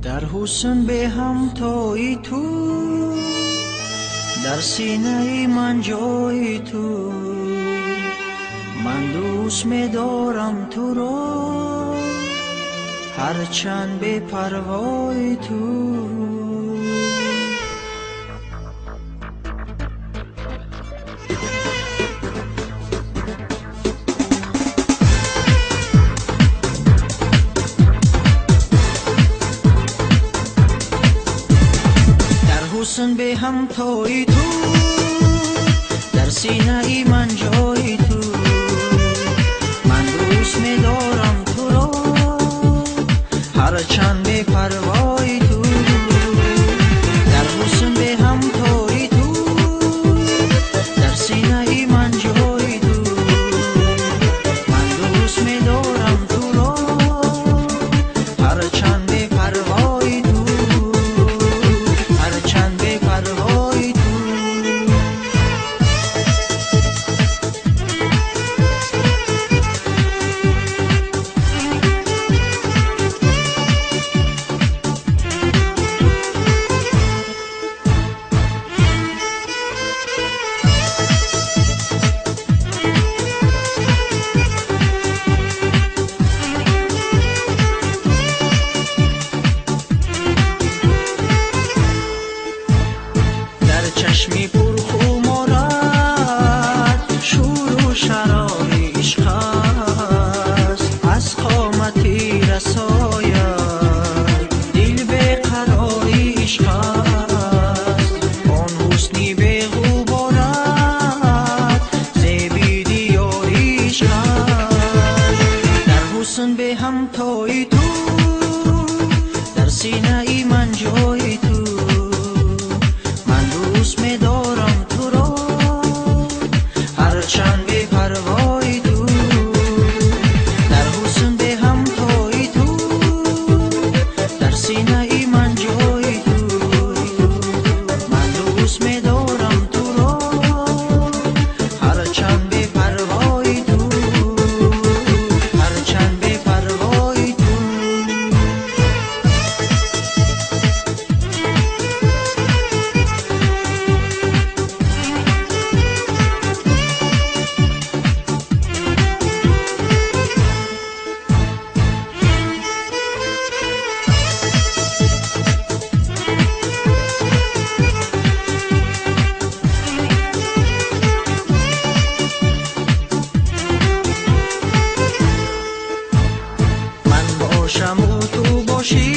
Дар ҳусн беҳамтои ту, дар синаи ман ҷои ту. Ман дӯст медорам туро, ҳарчанд бепарвои ту. Дар ҳусн беҳамтои ту, дар синаи ман ҷои ту. Ман дӯст медорам туро, ҳарчанд бепарвои ту. Дар ҳусн беҳамтои ту, дар синаи ман ҷои ту. Ман дӯст медорам туро, ҳарчанд бепарвои ту, ҳарчанд бепарвои ту. Дар чашми пурхуморат шӯру шарори ишқ аст. Аз қомати расоят дил беқарори ишқ аст. Он ҳусни беғуборат зеби диёри ишқ аст. Дар ҳусн беҳамтои ту, дар синаи ман ҷои ту. Ман дӯст медорам туро, ҳарчанд бепарвои ту. Дар ҳусн беҳамтои ту, дар синаи ман ҷои ту. Ман дӯст медорам туро, ҳарчанд бепарвои ту, ҳарчанд бепарвои ту. Ман бошаму ту бошӣ.